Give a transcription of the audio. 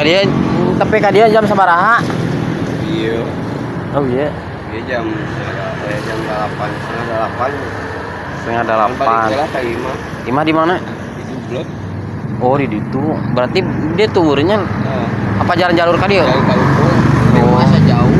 Ka dieu, tapi ka dieu jam sabaraha? Iya. Oh iya. Iya, jam jam 8, 7.30. 7.30. Balik lah ka imah. Imah di mana? Di Dublek. Oh, di ditu. Berarti dia turunnya Heeh. apa jalan jalur ka dieu? Jauh ka ukur. Oh. Masa jauh.